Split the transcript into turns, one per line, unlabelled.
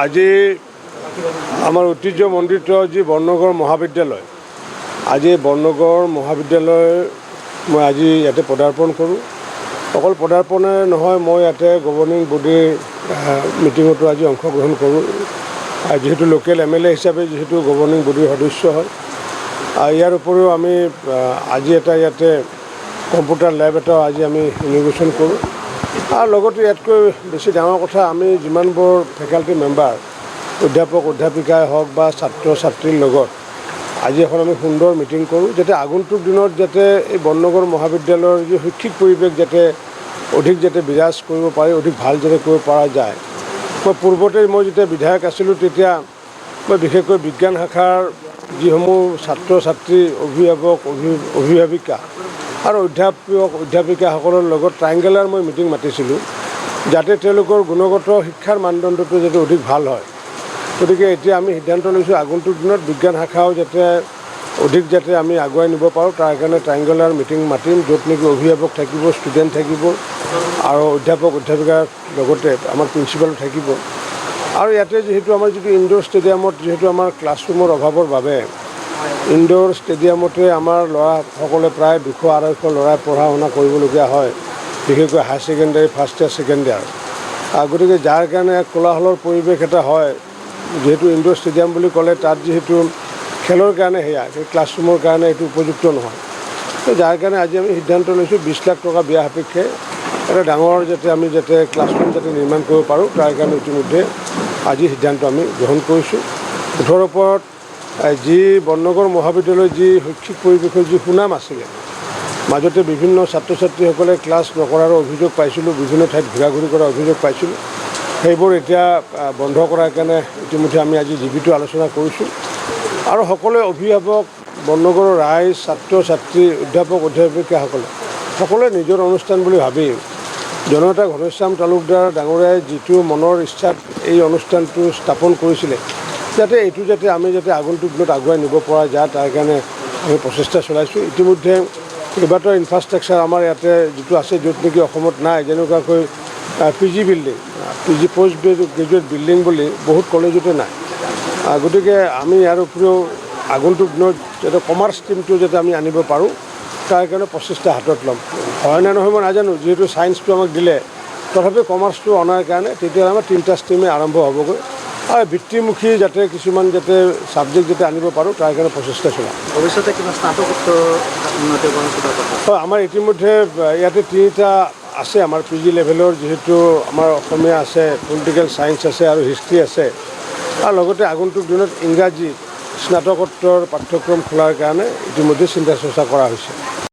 আজি আমাৰ ঐতিহ্যমণ্ডিত যি বৰনগৰ মহাবিদ্যালয়, আজি এই বৰনগৰ মহাবিদ্যালয় মই আজি ইয়াতে পদাৰ্পণ কৰোঁ। অকল পদাৰ্পণে নহয়, মই ইয়াতে গভৰ্ণিং বডিৰ মিটিঙতো আজি অংশগ্ৰহণ কৰোঁ, আৰু যিহেতু লোকেল এমএলএ হিচাপে যিহেতু গভৰ্ণিং বডিৰ সদস্য হয়। আৰু ইয়াৰ উপৰিও আমি আজি এটা ইয়াতে কম্পিউটাৰ লেব এটাও আজি আমি ইনঅগুৰেশ্যন কৰোঁ। আৰু লগতে ইয়াতকৈ বেছি ডাঙৰ কথা, আমি যিমানবোৰ ফেকাল্টি মেম্বাৰ, অধ্যাপক অধ্যাপিকাই হওক বা ছাত্ৰ ছাত্ৰীৰ লগত আজি এখন আমি সুন্দৰ মিটিং কৰোঁ, যাতে আগন্তুক দিনত যাতে এই বৰনগৰ মহাবিদ্যালয়ৰ যি শৈক্ষিক পৰিৱেশ যাতে অধিক যাতে বিৰাজ কৰিব পাৰি, অধিক ভাল যাতে কৰিব পৰা যায়। মই পূৰ্বতে মই যেতিয়া বিধায়ক আছিলোঁ, তেতিয়া মই বিশেষকৈ বিজ্ঞান শাখাৰ যিসমূহ ছাত্ৰ ছাত্ৰী, অভিভাৱক অভিভাৱিকা আৰু অধ্যাপক অধ্যাপিকাসকলৰ লগত ট্ৰাইংগুলাৰ মই মিটিং মাতিছিলোঁ, যাতে তেওঁলোকৰ গুণগত শিক্ষাৰ মানদণ্ডটো যাতে অধিক ভাল হয়। গতিকে এতিয়া আমি সিদ্ধান্ত লৈছোঁ, আগন্তুক দিনত বিজ্ঞান শাখাও যাতে অধিক যাতে আমি আগুৱাই নিব পাৰোঁ, তাৰ কাৰণে ট্ৰাইংগুলাৰ মিটিং মাতিম, য'ত নেকি অভিভাৱক থাকিব, ষ্টুডেণ্ট থাকিব আৰু অধ্যাপক অধ্যাপিকাৰ লগতে আমাৰ প্ৰিন্সিপালো থাকিব। আৰু ইয়াতে যিহেতু আমাৰ যিটো ইনড'ৰ ষ্টেডিয়ামত যিহেতু আমাৰ ক্লাছৰুমৰ অভাৱৰ বাবে ইনড'ৰ ষ্টেডিয়ামতে আমাৰ ল'ৰাসকলে প্ৰায় 200 250 ল'ৰাই পঢ়া শুনা কৰিবলগীয়া হয়, বিশেষকৈ higher secondary first year, second year। গতিকে যাৰ কাৰণে এক কোলাহলৰ পৰিৱেশ এটা হয়। যিহেতু ইনড'ৰ ষ্টেডিয়াম বুলি ক'লে তাত যিহেতু খেলৰ কাৰণে সেয়া, সেই ক্লাছৰুমৰ কাৰণে এইটো উপযুক্ত নহয়। তো যাৰ কাৰণে আজি আমি সিদ্ধান্ত লৈছোঁ, 20 লাখ টকা ব্যয় সাপেক্ষে এটা ডাঙৰ যাতে আমি যাতে ক্লাছৰুম যাতে নিৰ্মাণ কৰিব পাৰোঁ, তাৰ কাৰণে ইতিমধ্যে আজি সিদ্ধান্ত আমি গ্ৰহণ কৰিছোঁ। মুঠৰ ওপৰত যি বৰনগৰ মহাবিদ্যালয়ৰ যি শৈক্ষিক পৰিৱেশৰ যি সুনাম আছিলে, মাজতে বিভিন্ন ছাত্ৰ ছাত্ৰীসকলে ক্লাছ নকৰাৰো অভিযোগ পাইছিলোঁ, বিভিন্ন ঠাইত ঘূৰা ঘূৰি কৰাৰ অভিযোগ পাইছিলোঁ, সেইবোৰ এতিয়া বন্ধ কৰাৰ কাৰণে ইতিমধ্যে আমি আজি জিবিটো আলোচনা কৰিছোঁ। আৰু সকলোৱে অভিভাৱক, বৰনগৰৰ ৰাইজ, ছাত্ৰ ছাত্ৰী, অধ্যাপক অধ্যাপিকাসকলে সকলোৱে নিজৰ অনুষ্ঠান বুলি ভাবি জননেতা ঘনশ্যাম তালুকদাৰ ডাঙৰীয়াই যিটো মনৰ ইচ্ছাত এই অনুষ্ঠানটো স্থাপন কৰিছিলে, যাতে এইটো যাতে আমি যাতে আগন্তুক দিনত আগুৱাই নিব পৰা যায়, তাৰ কাৰণে আমি প্ৰচেষ্টা চলাইছোঁ। ইতিমধ্যে কেইবাটাও ইনফ্ৰাষ্ট্ৰাকচাৰ আমাৰ ইয়াতে যিটো আছে, য'ত নেকি অসমত নাই, যেনেকুৱাকৈ PG building, PG post graduate building বুলি বহুত কলেজতে নাই। গতিকে আমি ইয়াৰ উপৰিও আগন্তুক দিনত যাতে কমাৰ্চ ষ্ট্ৰীমটো যাতে আমি আনিব পাৰোঁ, তাৰ কাৰণে প্ৰচেষ্টা হাতত ল'ম। হয় নে নহয় মই নাজানো, যিহেতু ছায়েন্সটো আমাক দিলে, তথাপি কমাৰ্চটো অনাৰ কাৰণে তেতিয়া আমাৰ তিনিটা ষ্ট্ৰীমে আৰম্ভ হ'বগৈ আৰু বৃত্তিমুখী যাতে কিছুমান যাতে ছাবজেক্ট যাতে আনিব পাৰোঁ, তাৰ কাৰণে প্ৰচেষ্টা চলাম।
ভৱিষ্যতে কিবা স্নাতকোত্তৰ উন্নতিকৰণ কিবা কথা?
হয়, আমাৰ ইতিমধ্যে ইয়াতে তিনিটা আছে আমাৰ পি জি লেভেলৰ, যিহেতু আমাৰ অসমীয়া আছে, পলিটিকেল ছায়েন্স আছে আৰু হিষ্ট্ৰী আছে। আৰু লগতে আগন্তুক দিনত ইংৰাজী স্নাতকোত্তৰ পাঠ্যক্ৰম খোলাৰ কাৰণে ইতিমধ্যে চিন্তা চৰ্চা কৰা হৈছে।